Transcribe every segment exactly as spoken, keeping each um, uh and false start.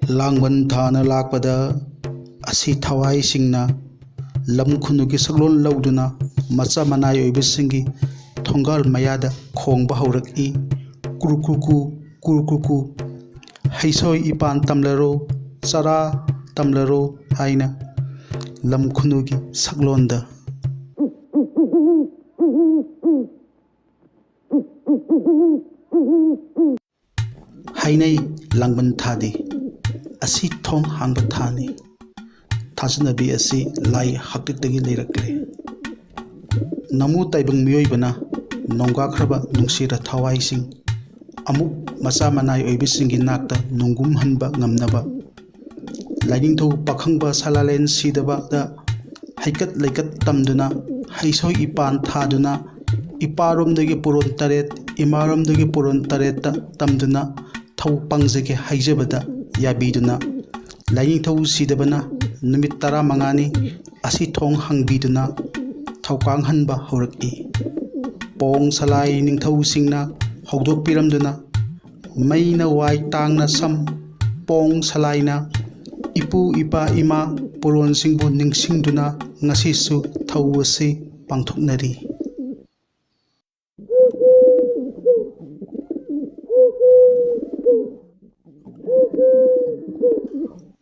ꯂꯥꯡꯕꯟ ꯊꯥꯅ ꯂꯥꯛꯄꯗ ꯑꯁꯤ ꯊꯋꯥꯏꯁꯤꯡꯅ ꯂꯝ ꯈꯨꯅꯨꯒꯤ ꯁꯛꯂꯣꯟ ꯂꯧꯗꯨꯅ ꯃꯆꯥ ꯃꯅꯥꯏ ꯑꯣꯏꯕꯁꯤꯡꯒꯤ ꯊꯣꯡꯒꯥꯜ ꯃꯌꯥꯗ ꯈꯣꯡꯕ ꯍꯧꯔꯛꯏ꯫ "ꯀ꯭ꯔꯨ ꯀ꯭ꯔꯨ ꯀꯨ, ꯀ꯭ꯔꯨ ꯀ꯭ꯔꯨ ꯀꯨ, ꯍꯩꯁꯣꯏ ꯏꯄꯥꯟ ꯇꯝꯂꯔꯣ, ꯆꯔꯥ ꯇꯝꯂꯔꯣ" ꯍꯥꯏꯅ ꯂꯝ ꯈꯨꯅꯨꯒꯤ ꯁꯛꯂꯣꯟꯗ꯫ ꯍꯥꯏꯅꯩ, ꯂꯥꯡꯕꯟ ꯊꯥꯗꯤ ꯑꯁꯤ ꯊꯣꯡ ꯍꯥꯡꯕ ꯊꯥꯅꯤ꯫ ꯊꯥꯖꯅꯕꯤ ꯑꯁꯤ ꯂꯥꯏ ꯍꯥꯛꯇꯛꯇꯒꯤ ꯂꯩꯔꯛꯂꯦ꯫ ꯅꯃꯨ ꯇꯥꯏꯕꯪ ꯃꯤꯑꯣꯏꯕꯅ ꯅꯣꯡꯒꯥꯈ꯭ꯔꯕ ꯅꯨꯡꯁꯤꯔ ꯊꯋꯥꯏꯁꯤꯡ ꯑꯃꯨꯛ ꯃꯆꯥ ꯃꯅꯥꯏ ꯑꯣꯏꯕꯁꯤꯡꯒꯤ ꯅꯥꯛꯇ ꯅꯣꯡꯒꯨꯝꯍꯟꯕ ꯉꯝꯅꯕ ꯂꯥꯏꯅꯤꯡꯊꯧ ꯄꯥꯈꯪꯕ ꯁꯂꯥꯂꯦꯟ ꯁꯤꯗꯕꯗ ꯍꯩꯀꯠ ꯂꯩꯀꯠ ꯇꯝꯗꯨꯅ, ꯍꯩꯁꯣꯏ ꯏꯄꯥꯟ ꯊꯥꯗꯨꯅ, ꯏꯄꯥꯔꯣꯝꯗꯒꯤ ꯄꯨꯔꯣꯟ ꯇꯔꯦꯠ, ꯏꯃꯥꯔꯣꯝꯗꯒꯤ ꯄꯨꯔꯣꯟ ꯇꯔꯦꯠꯇ ꯇꯝꯗꯨꯅ ꯊꯧ ꯄꯥꯡꯖꯒꯦ ꯍꯥꯏꯖꯕꯗ ꯌꯥꯕꯤꯗꯨꯅ, ꯂꯥꯏꯅꯤꯡꯊꯧ ꯁꯤꯗꯕꯅ ꯅꯨꯃꯤꯠ ꯇꯔꯥꯃꯉꯥꯅꯤ ꯑꯁꯤ ꯊꯣꯡ ꯍꯥꯡꯕꯤꯗꯨꯅ ꯊꯧꯀꯥꯡꯍꯟꯕ ꯍꯧꯔꯛꯏ꯫ ꯄꯣꯡ ꯁꯂꯥꯏ ꯅꯤꯡꯊꯧꯁꯤꯡꯅ ꯍꯧꯗꯣꯛꯄꯤꯔꯝꯗꯨꯅ, ꯃꯩꯅ ꯋꯥꯏ, ꯇꯥꯡꯅ ꯁꯝ, ꯄꯣꯡ ꯁꯂꯥꯏꯅ ꯏꯄꯨ ꯏꯄꯥ ꯏꯃꯥ ꯄꯨꯔꯣꯟꯁꯤꯡꯕꯨ ꯅꯤꯡꯁꯤꯡꯗꯨꯅ ꯉꯁꯤꯁꯨ ꯊꯧ ꯑꯁꯤ ꯄꯥꯡꯊꯣꯛꯅꯔꯤ꯫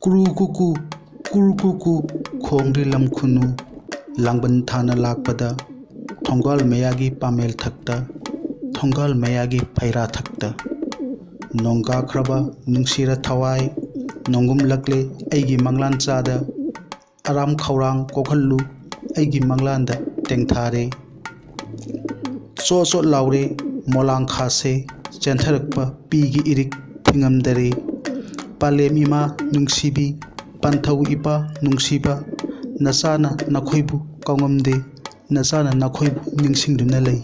ꯀ꯭ꯔꯨ ꯀꯨ ꯀꯨ, ꯀ꯭ꯔꯨ ꯀꯨ ꯀꯨ ꯈꯣꯡꯂꯤ ꯂꯝ ꯈꯨꯅꯨ, ꯂꯥꯡꯕꯟ ꯊꯥꯅ ꯂꯥꯛꯄꯗ ꯊꯣꯡꯒꯥꯜ ꯃꯌꯥꯒꯤ ꯄꯥꯃꯦꯜ ꯊꯛꯇ, ꯊꯣꯡꯒꯥꯜ ꯃꯌꯥꯒꯤ ꯐꯩꯔꯥ ꯊꯛꯇ꯫ ꯅꯣꯡꯒꯥꯈ꯭ꯔꯕ ꯅꯨꯡꯁꯤꯔ ꯊꯋꯥꯏ, ꯅꯣꯡꯒꯨꯝꯂꯛꯂꯦ ꯑꯩꯒꯤ ꯃꯪꯂꯥꯟ ꯆꯥꯗ, ꯑꯔꯥꯝ ꯈꯧꯔꯥꯡ ꯀꯣꯛꯍꯜꯂꯨ ꯑꯩꯒꯤ ꯃꯪꯂꯥꯟꯗ ꯇꯦꯡꯊꯥꯔꯦ꯫ ꯆꯣꯠ ꯆꯣꯠ ꯂꯥꯎꯔꯦ ꯃꯣꯂꯥꯡꯈꯥꯁꯦ, ꯆꯦꯟꯊꯔꯛꯄ ꯄꯤꯒꯤ ꯏꯔꯤꯛ ꯐꯤꯉꯝꯗꯔꯦ꯫ ꯄꯥꯂꯦꯝ ꯏꯃꯥ ꯅꯨꯡꯁꯤꯕꯤ, ꯄꯟꯊꯧ ꯏꯄꯥ ꯅꯨꯡꯁꯤꯕ, ꯅꯆꯥꯅ ꯅꯈꯣꯏꯕꯨ ꯀꯥꯎꯉꯝꯗꯦ, ꯅꯆꯥꯅ ꯅꯈꯣꯏꯕꯨ ꯅꯤꯡꯁꯤꯡꯗꯨꯅ ꯂꯩ꯫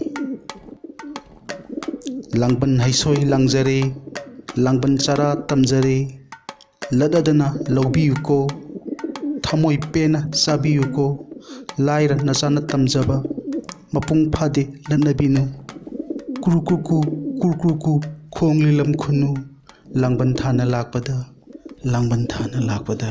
ꯂꯥꯡꯕꯟ ꯍꯩꯁꯣꯏ ꯂꯥꯡꯖꯔꯦ, ꯂꯥꯡꯕꯟ ꯆꯔꯥ ꯇꯝꯖꯔꯦ, ꯂꯠꯅꯗꯅ ꯂꯧꯕꯤꯌꯨꯀꯣ, ꯊꯃꯣꯏ ꯄꯦꯟꯅ ꯆꯥꯕꯤꯌꯨꯀꯣ, ꯂꯥꯏꯔ ꯅꯆꯥꯅ ꯇꯝꯖꯕ ꯃꯄꯨꯡ ꯐꯥꯗꯦ ꯂꯠꯅꯕꯤꯅꯨ꯫ ꯀ꯭ꯔꯨ ꯀ꯭ꯔꯨ ꯀꯨ, ꯀ꯭ꯔꯨ ꯀ꯭ꯔꯨ ꯀꯨ, ꯈꯣꯡꯂꯤ ꯂꯝ ꯈꯨꯅꯨ, ꯂꯥꯡꯕꯟ ꯊꯥꯅ ꯂꯥꯛꯄꯗ ꯂꯥꯡꯕꯟ ꯊꯥꯅ ꯂꯥꯛꯄꯗ꯫